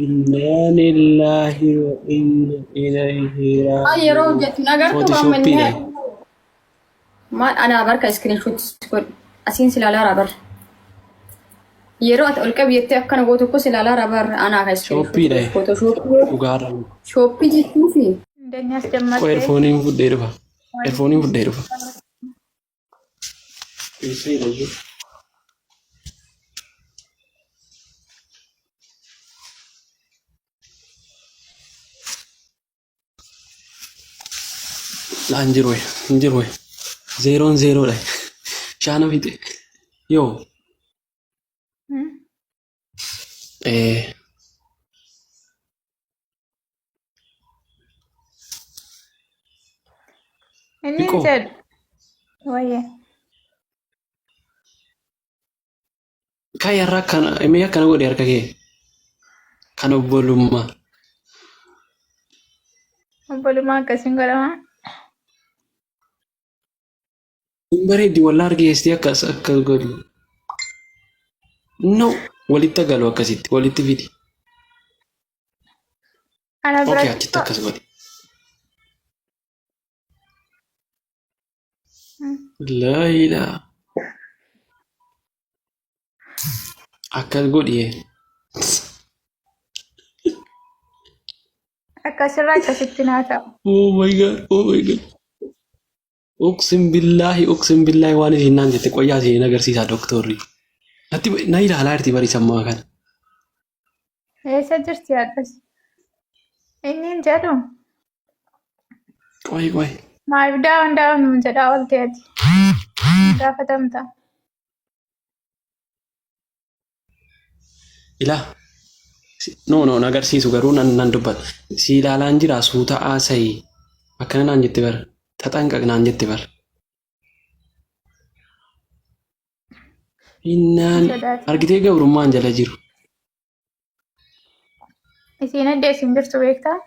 Innaa lillaahi wa inna ilayhi Maal yeroo raaji'uun. hojjettu hin agartu amma inni Footoshooppiidha. maal anaa barka iskiriinshoot godhi asiin si ilaalaa bar. Yeroo ati ol qabi jettee akkana gootu tokko si ilaalaa bar anaa ka iskiriinshoot Shooppiidha. footoshoopii Dhugaadha. shooppii jechuufi. Dandeenyaas Qoy jammartee. erfooniin fudhee dhufa. Erfooniin fudhee dhufa. Eessa jira iyyuu? Laa hin jiru hin jiru. Zeeroon zeeroodha. Shaana fixe. Yoo. Eh. Inni hin Biqoo. jedhu. Wayye. Kai har'a akkana mee akkana godhi harka kee. Kan obbolummaa. Obbolummaa akkasiin godhama. Hin bareeddi wallaa argeessitee akkas akkas godhi. No walitti galu akkasitti walitti fidi. Ana Okay biratti achitti akkas godhi. Laa ilaa. Akkas godhi. Akkasirraa akkasitti naa ta'a. Oh my god, oh my god. Uqsim billaahi, uqsim billaahi waan isin naan jette qoyyaa isin agarsiisaa doktorri. Natti na ilaalaa jirti bari sammaa kana. Eessa jirti haadhas? Inni hin jedhu. Qoy qoy. Maaliif daawwan daawwan nuun jedhaa oolte ati? Gaafatamta. Ilaa. No no na agarsiisu garuu nan nan dubbata. Si ilaalaan jira suuta haasa'i. Akkana naan jette bara. Taxanqaq naan jette bara. Innaan Sodaatin. argitee gabrummaan jala jiru. Isiin adda isin jirtu beektaa?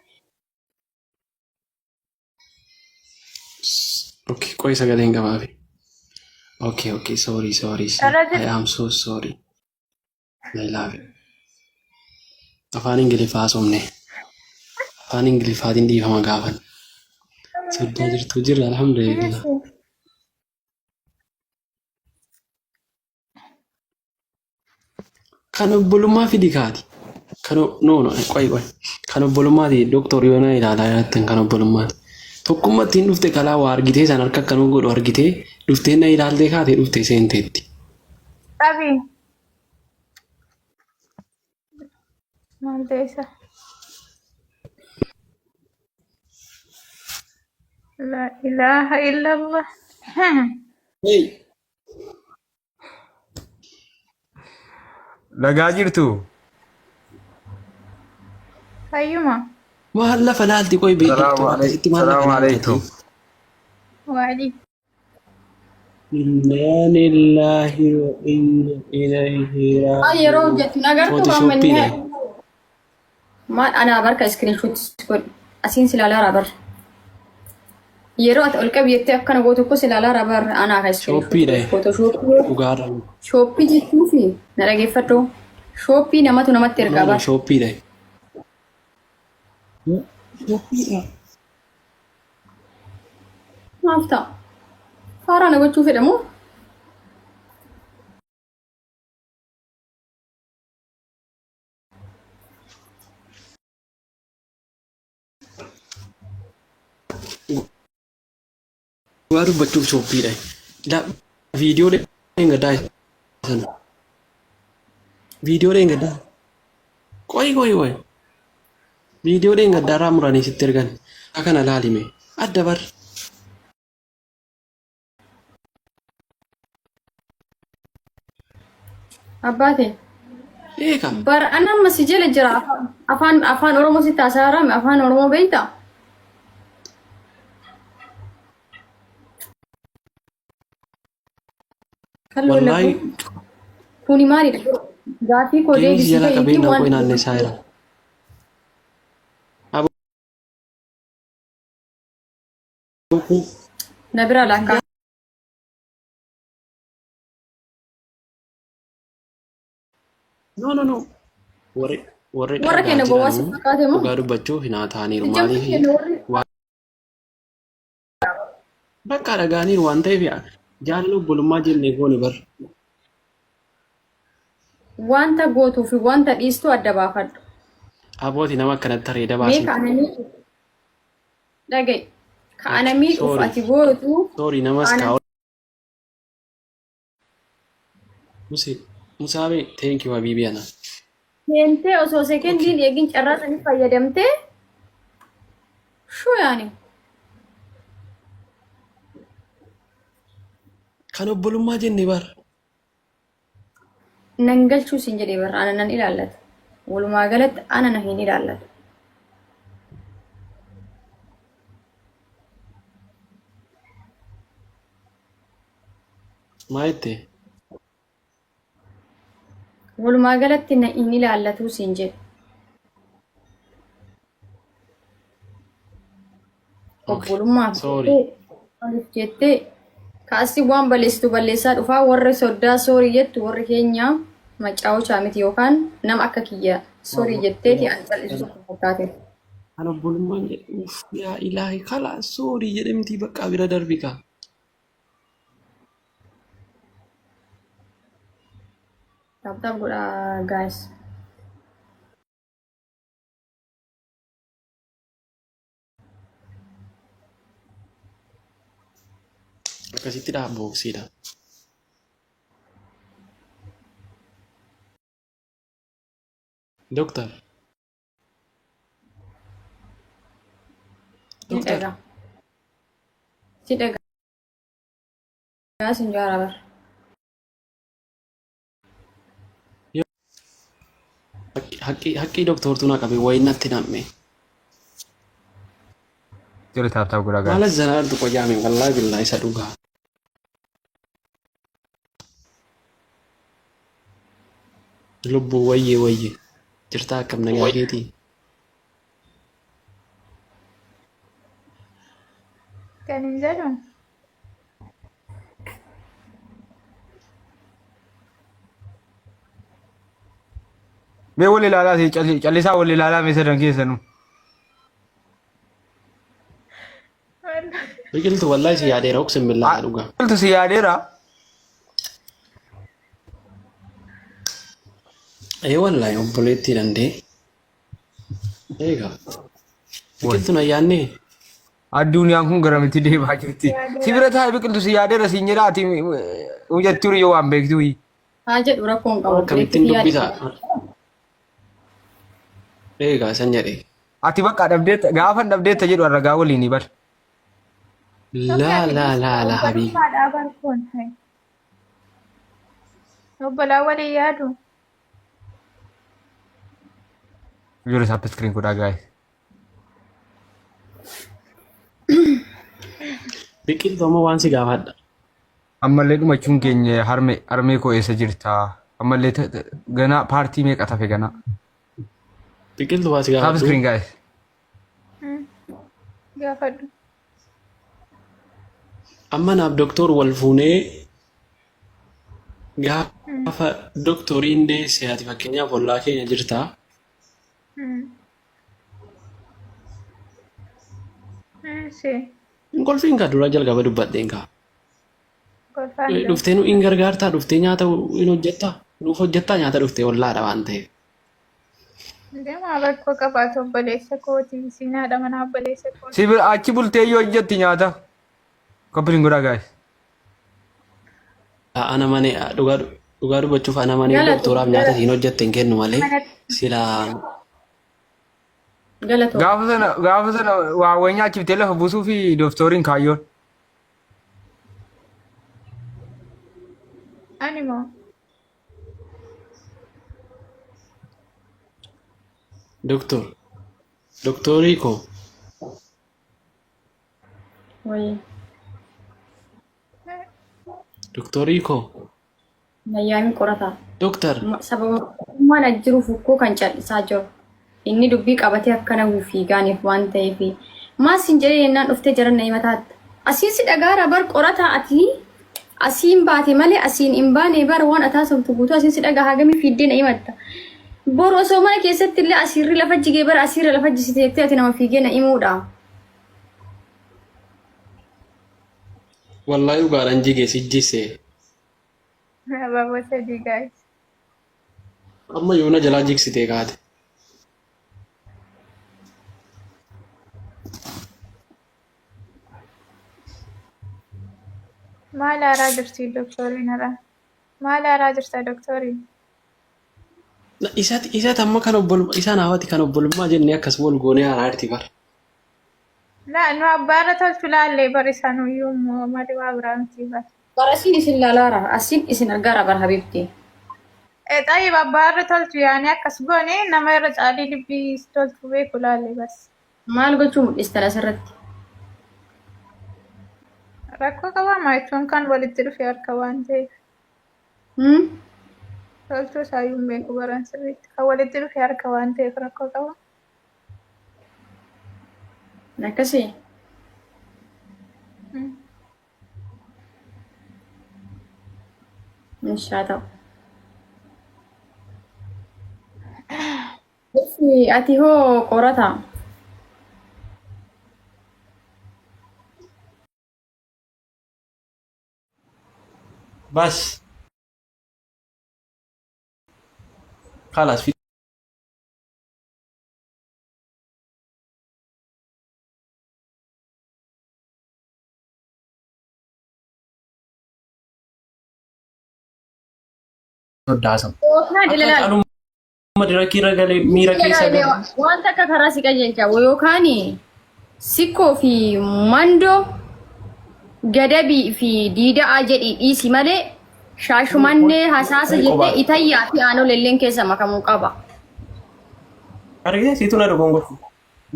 Okay, qoy sagaleen gabaabe. Okay, okay, sorry, sorry. Irra I jirti. am so sorry. I love you. Afaan Ingiliffaa haasofne. Afaan Ingiliffaatiin dhiifama gaafan. Soddaa jirtu jirra alhamdulillah. Kan obbolummaa fidi kaati. Kan no no qoy qoy. Kan obbolummaati doktor yoona ilaalaa jirtan kan obbolummaati. Tokkummaa ittiin dhufte kalaa waa argitee san harka akkanuu godhu argitee dhuftee na ilaaltee kaatee dhuftee seenteetti. Qabi. Maal ta'e isa? La ilaha illallah. Hey. Nagaa jirtu. Fayyuma. Maal lafa laalti qoy bee Salaamu doktor akkasitti maal lafa salaamu laaltati? alaikum. Waalii. Innaa lillaahi wa inna ilayhi Maal yeroo raaji'uun. hojjettu hin agartu amma inni Footoshooppiidha. maal anaa barka iskiriinshoot godhi asiin si ilaalaa bar. Yeroo ati ol qabi jettee akkana gootu tokko si ilaalaa bar anaa ka iskiriinshoot Shooppiidha. footoshoopii Dhugaadha. shooppii jechuufi na dhageeffadhu shooppii namatu namatti ergaa No, no, bar. shooppiidha. Shooppiidha. Maaf ta'a? Faaraa na gochuu fedha moo? Dhugaa dubbachuuf shooppiidha. Ilaa viidiyoo dheengaddaa sana. Viidiyoo dheengaddaa. Qoyi qoyi qoyi. Viidiyoo dheengaddaa irraa muranii sitti ergan. Kana laalime. Adda bar. Abbaate. Eeka. Bar an amma si jala jira afaan afaan Oromoo sitti haasa'aarame afaan Oromoo beektaa? Kan Wallaahi lola kuni maalidha? Gaaffii koo geemii si deebisii jalaa ta'eetii qabee naa waan qoy naannessaa jira. Aboo na bira lakkaa. No no no. Warri Warri Warra dhagaa keenya gowwaa si jiranuu fakkaate moo? dhugaa dubbachuuf hin haata'aniiru. Sijjamtuu Maaliif keenya warri bakka dhagaaniiru waan ta'eef jaalala obbolummaa jennee goone bar. Wanta gootuu fi wanta dhiistu adda baafadhu. Abooti nama akkanatti areeda Mee baasii. ka ana miidhuuf dhaga'i. Ka ana Okay, miidhuuf sorry. ati gootu Sorry namas ana kaa Muse Musaabe thank you habibi ana. seentee osoo Okay. sekendiin eegin carraa sanii fayyadamtee shuu yaani. Kan obbolummaa jenne bar. Nan galchuu siin jedhee barra ana nan ilaallatu. Walumaa galatti ana na hin ilaallatu. Maa jette? Walumaa galatti na hin ilaallatu siin jedhe. Okay. Obbolummaaf Sorry. jettee maaliif jettee kaasii waan balleessitu balleessaa dhufaa warri soddaa soorii jettu warri keenya macaawochaa miti yookaan nama akka kiyya soorii jetteeti ani cal'isu tokko fakkaate. Kan obbolummaan jedhe uff yaa ilaahi kalaa soorii jedhe miti bakka bira darbi kaa. Taap taap godhaa guys. Akkasitti dhaa booksiidha. Doktar. Ni Doktar. dhagaa. Si dhagaa sin jaaraa bara. Haqqii haqqii doktortuu na qabe wayi natti nam'e. Jira taap taap godhaa Maala guys. zanaartu qojaame wallaahi billaa isa dhugaa. Lubbuu wayyee wayyee jirtaa akkam nagaa keetii. Kan hin jedhu Mee wal ilaalaa si callisaa wal ilaalaa mee sadan keessanuu. Biqiltu wallaahi si yaadeera uqsim billaa dhugaa. Biqiltu si yaadeera. Ee wallaahi obboleettii dandee. Eegaa. Biqiltuun ayyaannee. Addunyaan kun garamitti deemaa jirti. Si bira taa'e biqiltu si yaadeera siin jedha ati hojjettuu yoo waan beektuu. Haa jedhu rakkoon qabu. Akkamittiin dubbisa? Eegaa san jedhe. Ati bakka dhabdeetta gaafa dhabdeetta jedhu arragaa waliin bar. Laa laa laa laa habiibi. Obbolummaadhaa barkoon. Obbolaa walii yaadu. Ijoollee isaa iskiriin godhaa gaa'e. Biqiltuu amma waan si gaafadha. Ammallee dhumachuun keenya harmee harmee koo eessa jirta? Ammallee ganaa paartii meeqa tafe ganaa? Biqiltuu waan si Taap gaafadhu. iskiriin gaa'e. Gaafadhu. Amma naaf doktor wal fuunee gaafa doktoriin deesse ati fakkeenyaaf ollaa keenya jirta. Si. Hin kolfiin kaa dura jalqaba dubbadheen kaa. Kolfaan jiru. Dhuftee nu hin gargaartaa dhuftee nyaata hin hojjettaa nuuf hojjettaa nyaata dhuftee ollaadha waan ta'eef. Deemaa rakkoo qabaatu obboleessa kooti. Isiin haadha manaa obboleessa kooti. Si bira achi bultee yoo hojjetti nyaata. Koppiliin godhaa gaa'e. Ana malee dhugaa dhugaa dubbachuuf ana malee Galatu doktoraaf nyaata siin hojjette hin kennu malee Manatti silaa galatoo. Gaafa sana waa wayii nyaachiftee lafa buusuu fi dooftooriin kaayyoon. Ani moo doktor doktorii koo Wayii. Doktorii koo. Nayyaamin qorataa. Doktar. Sababa waan jiruuf ukkoo kan cal'isaa jiru. Inni dubbii qabatee akkana fiigaaniif waan ta'eef. Maal siin jedhee yennaan dhuftee jaran na himataatta. Asiin si dhagaara bar qorataa ati asiin baate malee asiin hin baane bar waan ataa sobtu guutuu asiin si dhagaa hagamii fiiddee na himatta. Boru osoo mana keessatti illee asiirri lafa jigee bara asiirra lafa jisite jettee ati nama fiigee na himuudha. Wallaahi dhugaadhaan jige si jisse. Abaaboo sadii guys. Amma yoona jalaa jigsitee kaate. Maal aaraa jirti doktoriin har'a? Maal aaraa jirta doktoriin? Isatti isatti amma kan obbolummaa isaan hawati kan obbolummaa jennee akkas wal goonee haaraa jirti bara. Laa nu abbaarra tolchu laallee bar isanuyyuu immoo malee waa biraa miti bar. Bara asiin isin laalaara asiin isin argaara bara habibti. Xayyib abbaarra tolchu yaani akkas goone nama irra caalii libbii tolchu beeku laallee bas. Maal gochuu mul'istan asirratti? Rakkoo qabaa maayichuun kan walitti dhufe harka waan ta'eef. Hmm? Tolchuu isaayyuu hin beeku baran sirriitti. Kan walitti dhufe harka waan ta'eef rakkoo qaba. Akkasii. Inshaa ta'u. Ati hoo qorata? Bas. Khalas. Soddaasam. Yookaan Akka ilaali. caaluma madirakii irra galee miira keessa galee. Wanta akka karaa si qajeelcha yookaan sikkoo fi mandoo gadabii fi diida'aa jedhii dhiisi malee shaashumannee hasaasa jettee itayyaa fi aanolelleen keessa makamuu qaba. Argitee siitu na dogongorsu.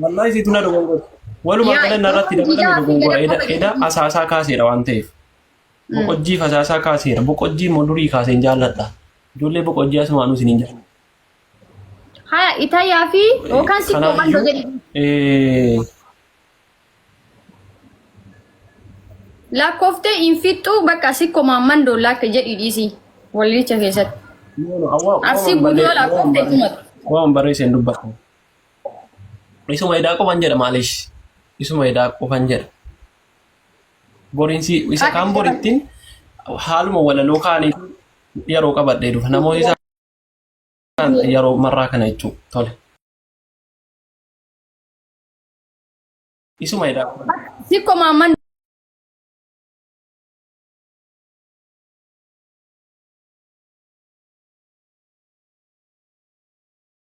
Wallaahi siitu na dogongorsu. Walumaa Yaa gala narratti yookaan dabalame diidaa fi dogongora. gadab Eda qofa eda jedhii. asaasaa kaaseera waan ta'eef. Boqojjii fi asaasaa kaaseera. Boqojjii immoo durii kaaseen jaalladha. Ijoollee boqojjii asumaanuu isiniin jaalladha. Haya itayyaa fi yookaan sikkoo mandoo Kanaafiyyuu jedhii. Lakkooftee hin fixxuu bakka sikkoo mandoo lakka jedhii dhiisii walicha keessatti. no, no, awwa- Arsii waan guutuu barree- lakkoofte dhumatu. waan barreesseen dubbata. Isuma edaa qofan jedha maalish. Isuma edaa qofan jedha. Boriinsi isa kaan borittiin haaluma walaloo kaanii yeroo qabadhee dhufa. Namoonni isaan yeroo marraa kana jechuudha. Tole. Isuma edaa qofan. Sikkoo maamman